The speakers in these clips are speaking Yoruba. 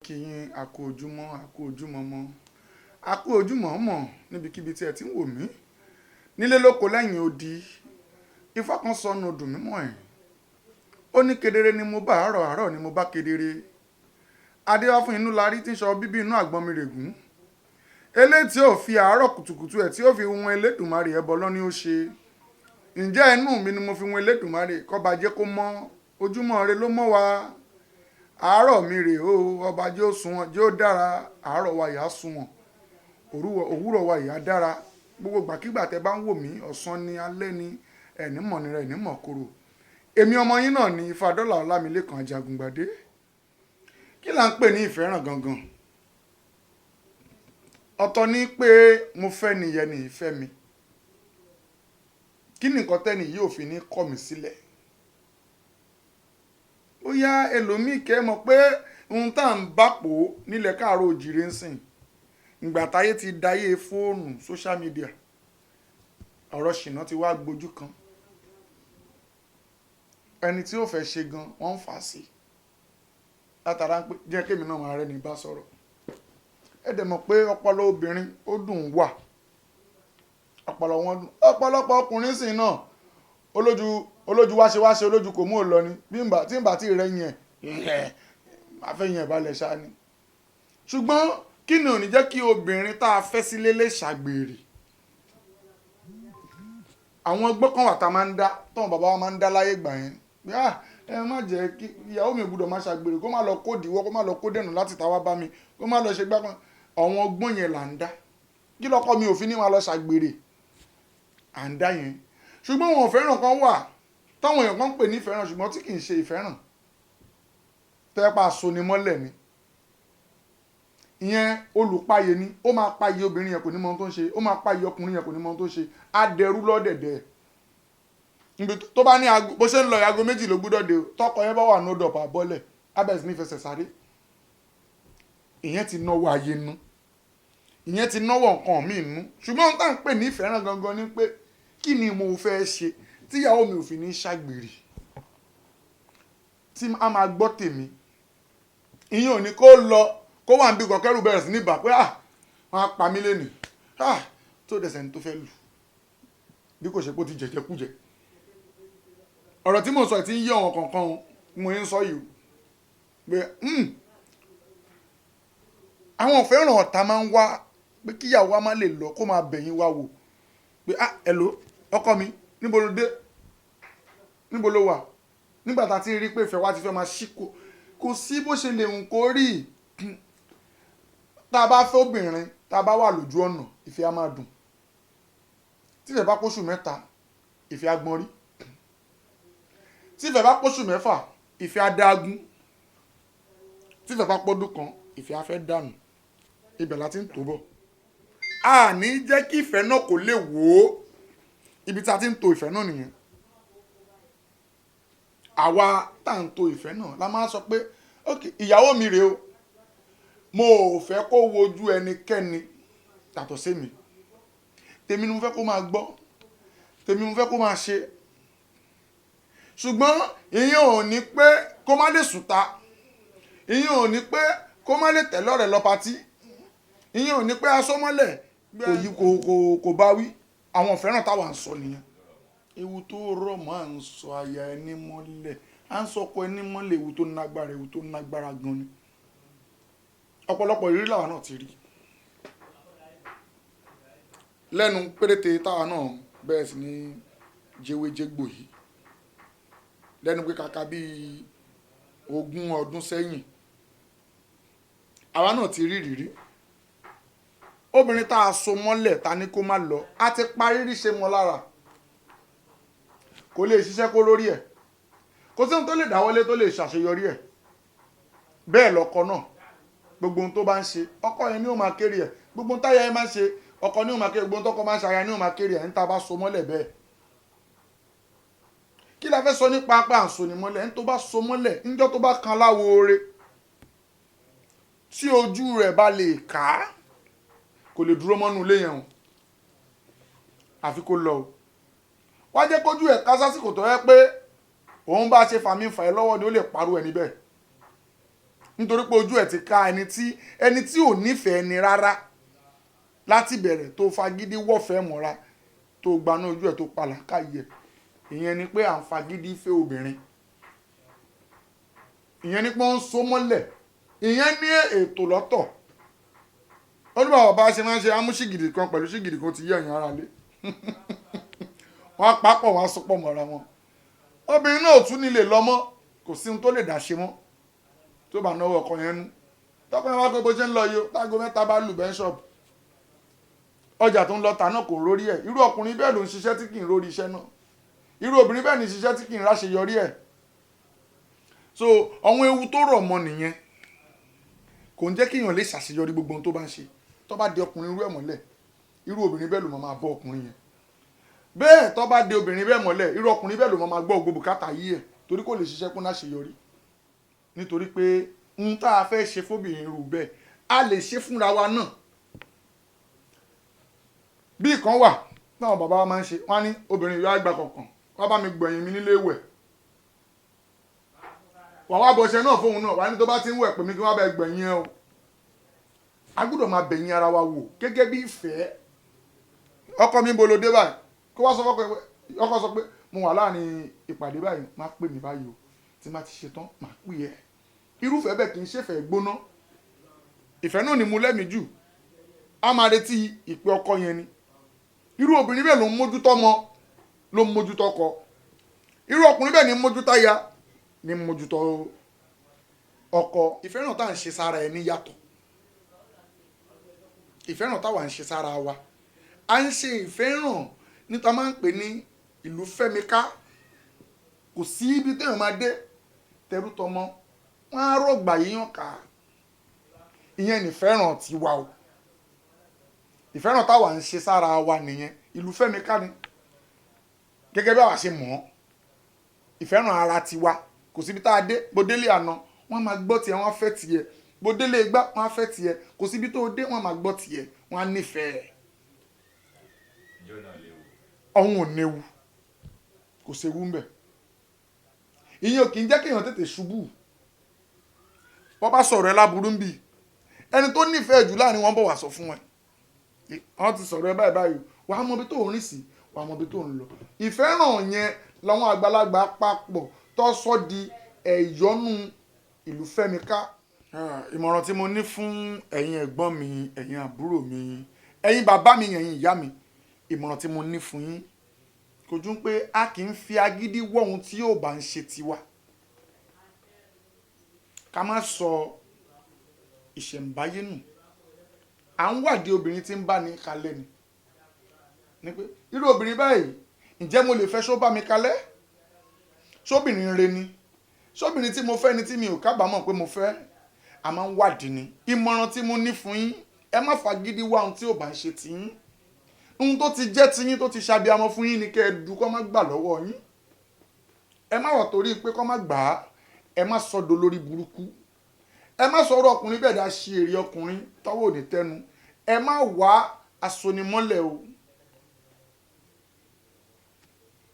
Kí yín, a kú ojúmọ́, a kú ojúmọmọ, a kú ojúmọ̀ọ́mọ̀ níbikíbi tí ẹ ti ń wò mí. Nílé lóko lẹ́yìn odi, Ifá kan sọnù odù mímọ́ ẹ̀. Ó ní kedere ni mo bá àárọ̀, àárọ̀ ni mo bá kedere. Adéwá fún inú larí tí ń sọ bíbí inú àgbọn mi règún. Eléyìí tí ó fi àárọ̀ kùtùkùtù ẹ̀ tí ó fi wọn Elédùmarè ẹbọ lọ ní ó ṣe. Ǹjẹ́ inú mi ni mo fi wọn Elédùmarè kọ́ba jẹ́ kó mọ́, ojúmọ́ ire ló mọ́ wa. Àárọ̀ mi rè o, ọba jẹ́ ó sunwọ̀n, jẹ́ ó dára, àárọ̀ wa yà á sunwọ̀n, òwúrọ̀ wa yà á dára. Gbogbo ìgbàkígbà tẹ bá ń wò mí, ọ̀sán ni, alẹ́ ni, ẹ̀ní mọ̀ nira, ẹ̀ní mọ̀ korò. Èmi ọmọ yín náà ni Ifádọ́là Ọlámilékan Ajagungbadé. Kí là ń pè ní ìfẹ́ràn gangan? Ọ̀tọ̀ ni pé mo fẹ́ nìyẹn ní ìfẹ́ mi. Kí ni nǹkan tẹ́ni yìí ò fi ní kọ̀ mí sílẹ̀? Bóyá ẹlòmíì kẹ́ mọ̀ pé ohun tá à ń bá pò nílẹ̀ káàárọ̀ òjìrè ń sìn. Ìgbà táyé ti dayé fóònù, social media, ọ̀rọ̀ ṣìnà ti wá gbojú kan. Ẹni tí ó fẹ́ ṣe gan, wọ́n ń fà á sí. Látara pé jẹ́ kí èmi náà máa rẹ́ni bá sọ̀rọ̀. Ẹ dẹ̀ mọ̀ pé ọpọlọ obìnrin ó dùn wà. Ọpọlọ wọn dùn. Ọ̀pọ̀lọpọ̀ ọkùnrin sì náà olójú olójú wáṣewáṣe olójú kò mú ò lọ ni. Bí n bá tí n bá tí rẹ́yìn ẹ̀, máa fẹ́ yẹn balẹ̀ ṣá ni. Ṣùgbọ́n kí ni ò ní jẹ́ kí obìnrin tá a fẹ́ sílé lè ṣàgbèrè? Àwọn ọgbọ́n kan wà tá a máa ń dá, tọ́wọn bàbá wa máa ń dá láyé ìgbà yẹn. Pé à, ẹ má jẹ́ kí ìyàwó mi gbọdọ̀ máa ṣàgbèrè, kó má lọ kó ìdíwọ́, kó má lọ kó dènà láti ta wá bá mi, kó má lọ ṣe gbá kan. Àwọn ọgbọ́n yẹn là ń dá. Kí lọkọ mi ò fi ní máa lọ ṣàgbèrè? À ń dá yẹn. Ṣùgbọ́n àwọn ìfẹ́ràn kan wà táwọn èèyàn kan ń pè ní ìfẹ́ràn ṣùgbọ́n tí kì í ṣe ìfẹ́ràn. Tó jẹ́ pé aṣonimọ́lẹ̀ ni. Ìyẹn olùpayé ni. Ó máa payé obìnrin yẹn, kò ní mọ ohun tó ń ṣe. Ó máa payé ọkùnrin yẹn, kò ní mọ ohun tó ń ṣe. Á dẹrú lọ́dẹ̀dẹ̀. Níbi tó bá ní aago bó ṣe ń lọ, aago 2 ló gbúdọ̀ dé o. Tọkọ yẹn bá wà ní odò àbọ̀lẹ̀, á bẹ̀rẹ̀ sí ní fẹsẹ̀ sáré. Ìyẹn ti náwó ayé nú, ìyẹn ti náwó nǹkan míì nú. Ṣùgbọ́n ohun tá à ń pè ní ìfẹ́ràn gangan ni pé kí ni mo fẹ́ ṣe tíyàwó mi ò fi ní ṣàgbèrè, tí a máa gbọ́ tèmi. Ìyẹn ò ní kó lọ kó wà níbi kan kẹ́rù bẹ̀rẹ̀ sí ní bà pé, ah, wọ́n á pa mí lénìí, ah, tó dẹ̀sẹ̀ ní tó fẹ́ lù bí kò ṣe pé ó ti jẹ̀jẹ̀kújẹ. Ọ̀rọ̀ tí mò ń sọ ti ń yé àwọn kọ̀ọ̀kan o, mo ń sọ yìí o pé àwọn ìfẹ́ràn ọ̀tá máa ń wá pé kíyàwó wa má lè lọ, kó máa bẹ̀yìn wa wò pé, ah, hello, ọkọ mi, níbo ló dé, níbo ló wà? Nígbà tá a ti rí pé ìfẹ́ wa ti fẹ́ máa ṣí, kò sí bó ṣe lè hùn kó rí. Tá a bá fẹ́ obìnrin, tá a bá wà lójú ọ̀nà, ìfẹ́ á máa dùn. Tí ìfẹ́ bá póṣù 3, ìfẹ́ á gbọ́n rí. Tí ìfẹ́ bá póṣù 6, ìfẹ́ á dágún. Tí ìfẹ́ bá pọ́dún kan, ìfẹ́ á fẹ́ dànù. Ibẹ̀ la ti ń tó bọ̀. A ní jẹ́ kí ìfẹ́ náà kò lè wò ó. Ibi tí a ti ń to ìfẹ́ náà nìyẹn. Àwa tá à ń to ìfẹ́ náà la máa ń sọ pé, ok, ìyàwó mi rèé o, mo ò fẹ́ kó wojú ẹnikẹ́ni yàtọ̀ sí mi. Tèmi ni mo fẹ́ kó máa gbọ́, tèmi mo fẹ́ kó máa ṣe. Ṣùgbọ́n ìyẹn ò ní pé kó má lè sùta, ìyẹn ò ní pé kó má lè tẹ̀lé ọ̀rẹ́ lọ party, ìyẹn ò ní pé aṣọ mọ́lẹ̀ kò yí kò bá wí. Àwọn ìfẹ́ràn táwa ń sọ nìyẹn. Ewu tó rọ̀ mọ́ à ń sọ aya ẹni mọ́lẹ̀, à ń sọ ọkọ ẹni mọ́lẹ̀, ewu tó nágbára, ewu tó nágbára gan ni. Ọ̀pọ̀lọpọ̀ ìrírí làwa náà ti rí lẹ́nu péréte táwa náà bẹ̀rẹ̀ sí ní jewéjégbò yìí, lẹ́nu pé kàkà bíi 20 ọdún sẹ́yìn, àwa náà ti rí ìrírí. Obìnrin tá a so mọ́lẹ̀ ta ní kó má lọ, a ti parí rí ṣe mọ́ lára, kò lè ṣiṣẹ́ kó lórí ẹ̀, kò sí ohun tó lè dáwọ́lé tó lè ṣàṣeyọrí ẹ̀. Bẹ́ẹ̀ lọ́kọ náà, gbogbo ohun tó bá ń ṣe, ọkọ yẹn ni ó máa kéré ẹ̀. Gbogbo ohun táyà ẹ̀ máa ń ṣe, ọkọ ni ó máa kéré. Gbogbo ohun tọkọ máa ń ṣe, aya ni ó máa kéré ẹ̀ ń tá a bá so mọ́lẹ̀ bẹ́ẹ̀. Kí la fẹ́ sọ nípa pé à ń so ni mọ́lẹ̀? Ẹni tó bá so mọ́lẹ̀, níjọ́ tó bá kan láwo oore tí ojú rẹ̀ bá lè ká, kò lè dúró mọ́nú ilé yẹn o, àfi kó lọ o. Wá jẹ́ kójú ẹ̀ ká sásìkò tó yẹ pé òun bá ṣe fàmí fà ẹ́ lọ́wọ́ ni ó lè parú ẹ̀ níbẹ̀. Nítorí pé ojú ẹ̀ ti ká ẹni tí ò nífẹ̀ẹ́ ni rárá láti bẹ̀rẹ̀, tó fagídí wọ̀fẹ́ mọ́ra, tó gbaná ojú ẹ̀, tó palàkà yẹ. Ìyẹn ni pé à ń fagídí fẹ́ obìnrin. Ìyẹn ni pé wọ́n ń so mọ́lẹ̀. Ìyẹn ní ètò lọ́tọ̀. Ó ní bàbá bá ṣe máa ń ṣe amúṣìgìdì kan pẹ̀lú ṣìgìdì kan ti yí ẹ̀yìn ara lé. Wọ́n á papọ̀, wọ́n á sopọ̀ mọ́ra wọn. Obìnrin náà ò tún nílé lọ́mọ́, kò sí ohun tó lè dá ṣe mọ́ tó bá náwó ọkọ yẹn nú. Tọkọ yẹn wá pé bó ṣe ń lọ yìí o, tágo 3 bá lù bẹ́ńṣọ̀pù, ọjà tó ń lọ tà náà kò rórí ẹ̀. Irú ọkùnrin bẹ́ẹ̀ ló ń ṣiṣẹ́ tí kì í rórí iṣẹ́ náà. Irú obìnrin bẹ́ẹ̀ ní ṣiṣẹ́ tí kì í ráṣeyọrí ẹ̀. So àwọn ewu tó rọ̀ mọ́ nìyẹn. Kò ń jẹ́ kéèyàn lè ṣàṣeyọrí gbogbo ohun tó bá ń ṣe. Tó bá di ọkùnrin irú ẹ̀ mọ́lẹ̀, irú obìnrin bẹ́ẹ̀ ló máa bọ́ ọkùnrin yẹn. Bẹ́ẹ̀ tó bá di obìnrin bẹ́ẹ̀ mọ́lẹ̀, irú ọkùnrin bẹ́ẹ̀ ló máa gbọ́ gbogbo bùkátà yìí ẹ̀, torí kò lè ṣiṣẹ́ kó láṣeyọrí. Nítorí pé ohun tá a fẹ́ ṣe fóbìnrin irú bẹ́ẹ̀, a lè ṣe fúnra wa náà. Bí ìkan wà táwọn bàbá wa máa ń ṣe, wọ́n á ní obìnrin yóò àgbà kọ̀ọ̀kan wọ́n bá mi gbẹ̀yìn mi nílé ìwẹ̀. Wà wá bọṣẹ náà fóun náà, wà ní tó bá ti ń wẹ̀ pè mí kí wọ́n bá gbẹ̀yìn ẹ o. A gbọ́dọ̀ máa bẹ̀yìn ara wa wò gẹ́gẹ́ bí ìfẹ́. Ọkọ mi ń bolo dé báyìí, kó wá sọ fọ́kọ ẹ. Ọkọ sọ pé mo wà láàrin ìpàdé báyìí, má pè mí báyìí o, tí má ti ṣe tán má pè ẹ́. Irúfẹ́ bẹ́ẹ̀ kì í ṣèfẹ́ gbóná. Ìfẹ́ náà ni mo lẹ́mìí jù, a máa retí ìpè ọkọ yẹn ni. Irú obìnrin bẹ́ẹ̀ ló ń mójútó ọmọ, ló ń mójútó ọkọ. Irú ọkùnrin bẹ́ẹ̀ ni ń mójútó aya, ni ń mójútó ọkọ. Ìfẹ́ràn tá à ń ṣe sára ẹni yàtọ̀. Ìfẹ́ràn táwa ń ṣe sára wa, à ń ṣe ìfẹ́ràn níta máa ń pè ní ìlú fẹ́mi ká. Kò sí ibi téèyàn máa dé, tẹrú tọmọ wọn á rọ̀gbà yíyàn ká. Ìyẹn nìfẹ́ràn tiwa o. Ìfẹ́ràn táwa ń ṣe sára wa nìyẹn. Ìlú fẹ́mi ká ni gẹ́gẹ́ bí àwa ṣe mọ̀ ọ́. Ìfẹ́ràn ara tiwa, kò síbi tá a dé. Bó délé àná, wọ́n á máa gbọ́ tiẹ̀, wọ́n á fẹ́ tiẹ̀. Bó délé igbá, wọ́n á fẹ́ tiẹ̀. Kò síbi tó dé, wọ́n á máa gbọ́ tiẹ̀, wọ́n á nífẹ̀ẹ́. Ìjọ náà léwu. Ọ̀hún ò léwu, kò séwu ń bẹ̀. Ìyẹn ò kì í jẹ́ kéèyàn tètè ṣubú. Wọ́n bá sọ̀rọ̀ ẹ láburú ń bì, ẹni tó nífẹ̀ẹ́ jù láàrin wọn bọ̀ wá sọ fún ẹ, wọ́n ti sọ̀rọ̀ ẹ báyìí báyìí, wàá mọ ibi tó ń rìn sí, wàá mọ ibi tó ń lọ. Ìfẹ́ràn yẹn làwọn àgbàlagbà papọ̀ tó sọ di ẹ̀yọ́nú ìlú fẹ́mi ká. Ìmọ̀ràn tí mo ní fún ẹ̀yin ẹ̀gbọ́n mi, ẹ̀yin àbúrò mi, ẹ̀yin bàbá mi, ẹ̀yin ìyá mi, ìmọ̀ràn tí mo ní fún yín kò ju pé a kì í fi agídí wọ́ ohun tí yóò bá ń ṣe tiwa. Ká má sọ ìṣẹ̀ǹbáyé nù. À ń wádìí obìnrin tí ń bá ní kalẹ̀ ni pé irú obìnrin báyìí, ǹjẹ́ mo lè fẹ́? Ṣó bá mi kalẹ̀? Ṣóbìnrin re ni? Ṣóbìnrin tí mo fẹ́ ni tí mi ò kábàámọ̀ pé mo fẹ́? A máa ń wádìí ni. Ìmọ̀ràn tí mo ní fún yín, ẹ má fagídí wá ohun tí ò bá ń ṣe tiyín. Ohun tó ti jẹ́ tiyín, tó ti ṣàbíamọ fún yín ni kẹ́ ẹ dù kọ́ má gbà lọ́wọ́ yín. Ẹ má wà torí pé kọ́ má gbà á, ẹ má sọdọ̀ lórí burúkú. Ẹ má sọ̀rọ̀ ọkùnrin bẹ́ẹ̀ dá ṣe èrè ọkùnrin tọ́wọ́ ò ní tẹnu. Ẹ má wá asonimọ́lẹ̀ o.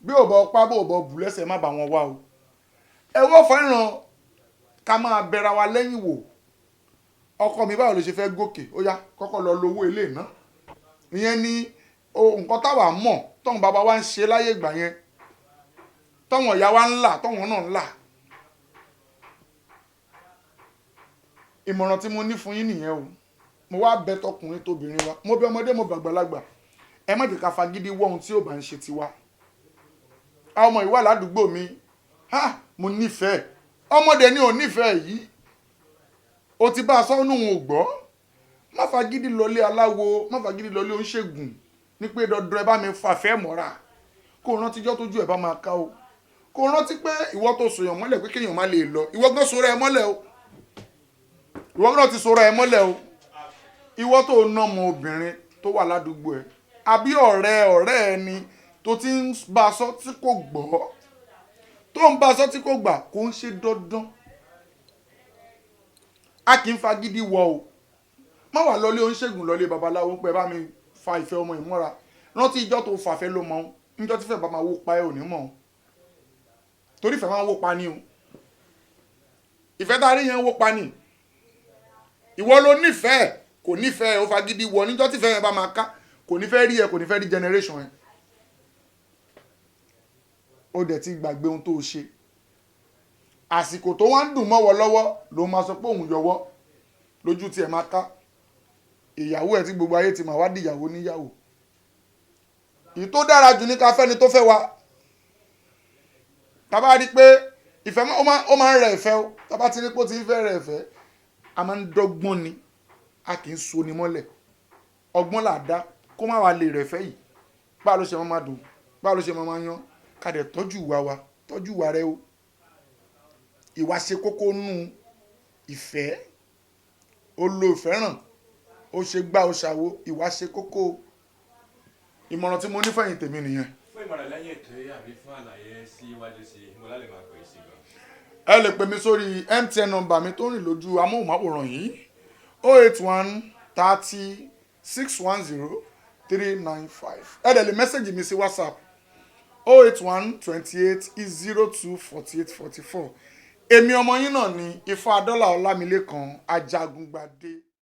Bí ò bá ọpá, bó ò bá bù lẹ́sẹ̀, má bá wọn wá o. Ẹ wọ́n fẹ́ràn ká máa bẹra wa lẹ́yìn wò. Ọkọ mi, báwo ló ṣe fẹ́ gòkè? Ó yá, kọ́kọ́ lọ lówó ilé náà. Ìyẹn ni nǹkan táwa mọ̀ tọ́hún bàbá wa ń ṣe láyé ìgbà yẹn, tọ́wọ̀n ìyá wa ń là, tọ́wọ̀n náà ń là. Ìmọ̀ràn tí mo ní fún yín nìyẹn o. Mo wá bẹ̀ tọkùnrin tóbìnrin wa, mo bẹ̀ ọmọdé, mo bẹ̀ àgbàlagbà, ẹ má jẹ́ ká fagídí wọ́ ohun tí ò bá ń ṣe tiwa. Àwọn ọmọ ìwà ládùúgbò mi, ha, mo nífẹ̀ẹ́ ọmọdé ni ò nífẹ̀ẹ́ yìí. O ti bá a sọ ọ́nù, òun ò gbọ́. Má fagídí lọlé aláwo, má fagídí lọlé oníṣègùn ní pé dandan ẹ bá mi fàfẹ́ mọ́ra. Kó o rántí jọ́ tójú ẹ bá máa ká o. Kó o rántí pé ìwọ tó sòyàn mọ́lẹ̀ pé kéèyàn má lè lọ, ìwọ gan sora ẹ mọ́lẹ̀ o. Ìwọ náà ti sora ẹ mọ́lẹ̀ o. Ìwọ tó ná ọmọ obìnrin tó wà ládùúgbò ẹ, àbí ọ̀rẹ́ ọ̀rẹ́ ẹ ni tó ti ń bá a sọ tí kò gbọ́, tó ń bá a sọ tí kò gbà, kò ń ṣe dandan. A kì í fagídí wọ o. Má wà lọlé oníṣègùn, lọlé babaláwo ń pẹ́ bá mi fa ìfẹ́ ọmọ ìmọ́ra. Rántí ìjọ́ tó fàfẹ́ ló mọ níjọ́ tí fẹ́ bá máa wó pa ẹ, ò ní mọ̀ o. Torí ìfẹ́ máa ń wó pa ni o. Ìfẹ́ tá a rí yẹn ń wó pa ni. Ìwọ ló nífẹ̀ẹ́, kò nífẹ̀ẹ́, ó fagídí wọ. Níjọ́ tífẹ̀ẹ́ yẹn bá máa ká, kò ní fẹ́ rí ẹ, kò ní fẹ́ rí generation ẹ. Ó dẹ̀ ti gbàgbé ohun tó o ṣe. Àsìkò tó wá ń dùn mọ́wọ́ lọ́wọ́ ló máa sọ pé òun yọwọ́ lójú tiẹ̀ máa ká. Ìyàwó ẹ̀ tí gbogbo ayé ti máa wá dìyàwó níyàwó. Èyí tó dára jù ní ká fẹ́ni tó fẹ́ wa. Tá bá rí pé ìfẹ́ ó máa ń rẹ ìfẹ́ o, tá bá ti rí pé ó ti ń fẹ́ rẹ ìfẹ́, a máa ń dọ́gbọ́n ni, a kì í so ni mọ́lẹ̀. Ọgbọ́n là dá kó má wàá lè rẹ̀ fẹ́ yìí. Báwo ló ṣe máa dùn? Báwo ló ṣe máa yan? Ká dẹ̀ tọ́jú ìwà wa, tọ́jú ìwà rẹ o. Ìwà ṣe kókó nù ìfẹ́. Ó lo ìfẹ́ràn, ó ṣe gbá, ó ṣàwo, ìwà ṣe kókó. Ìmọ̀ràn tí mo ní fẹ̀yìn tèmi nìyẹn. Fún ìmọ̀ràn lẹ́yìn ètò yìí àbí fún àlàyé síwájú sí i, mo lálẹ́ máa pè é sí gan? Ẹ lè pè mí sórí MTN nọ́mbà mi tó ń rìn lójú amóhùnmáwòrán yìí, 08130610395. Ẹ dẹ̀ lè message mi sí WhatsApp, 08128024844. Èmi ọmọ yín náà ni Ifá Adọ́là Ọlámilékan Ajagungbadé.